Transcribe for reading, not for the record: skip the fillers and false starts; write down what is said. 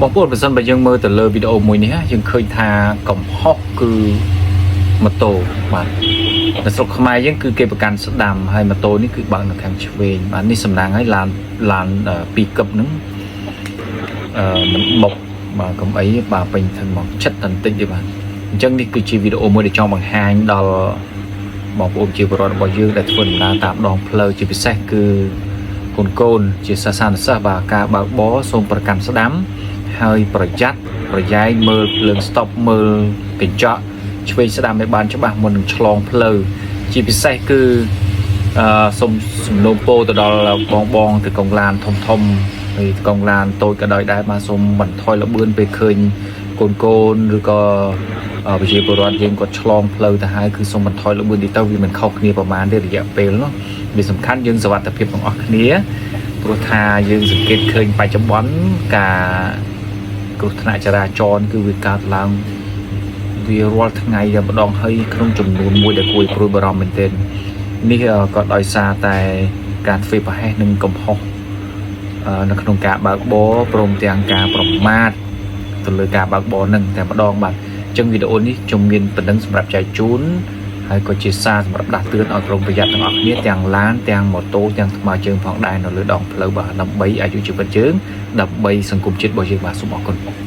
បងប្អូនបើសិនបើយើងមើលទៅលើវីដេអូមួយនេះណាយើងឃើញថាកំហុសគឺម៉ូតូបាទនៅស្រុកខ្មែរយើងគឺគេប្រកាន់ស្ដាំហើយម៉ូតូនេះគឺបើកនៅខាងឆ្វេងបាទនេះសំណាងហើយឡានឡានអឺពីរកឹបហ្នឹងអឺមិនបុកបាទកុំអីបាទពេញធឹងមកចិត្តតែបន្តិចទេបាទអញ្ចឹងនេះគឺជាវីដេអូមួយដែលចង់បង្ហាញដល់បងប្អូនជាពលរដ្ឋរបស់យើងដែលធ្វើដំណើរតាមដងផ្លូវជាពិសេសគឺកូនកូនជាសាសានុសិស្សបាទការបើកបរសូមប្រកាន់ស្ដាំ ហើយប្រយ័ត្នប្រយែងមើលភ្លើង stop មើលកញ្ចក់ឆ្វេងស្ដាំឲ្យបានច្បាស់មុននឹងឆ្លងផ្លូវជាពិសេសគឺអឺសូមសំណូមពរទៅដល់បងបងទៅកងឡានធំធំហើយកងឡានតូចក៏ដោយដែរបាទសូមបន្ថយល្បឿនពេលឃើញកូនកូនឬក៏ប្រជាពលរដ្ឋយើងគាត់ឆ្លងផ្លូវទៅហើយគឺសូមបន្ថយល្បឿនតិចទៅវាមិនខុសគ្នាប្រហែលទេរយៈពេលនោះវាសំខាន់យើងសុវត្ថិភាពទាំងអស់គ្នាព្រោះថាយើងសង្កេតឃើញបច្ចុប្បន្នការ គ្រោះថ្នាក់ចរាចរណ៍គឺវាកើតឡើងវារាល់ថ្ងៃតែម្ដងហើយក្នុងចំនួនមួយដែលគួរឲ្យព្រួយបារម្ភមែនទែននេះក៏ដោយសារតែការធ្វើប្រហែសនិងកំហុសនៅក្នុងការបើកបរព្រមទាំងការប្រមាថទៅលើការបើកបរនឹងតែម្ដងបាទអញ្ចឹងវីដេអូនេះខ្ញុំមានប៉ុណ្ណឹងសម្រាប់ចែកជូនហើយក៏ជាសារសម្រាប់ដាស់តឿនឲ្យប្រុងប្រយ័ត្នទាំងអស់គ្នាទាំងឡានទាំងម៉ូតូទាំងថ្មើរជើងផងដែរនៅលើដងផ្លូវបាទដើម្បីអាយុជីវិតយើងដើម្បីសង្គមជាតិរបស់យើងបាទសូមអរគុណ។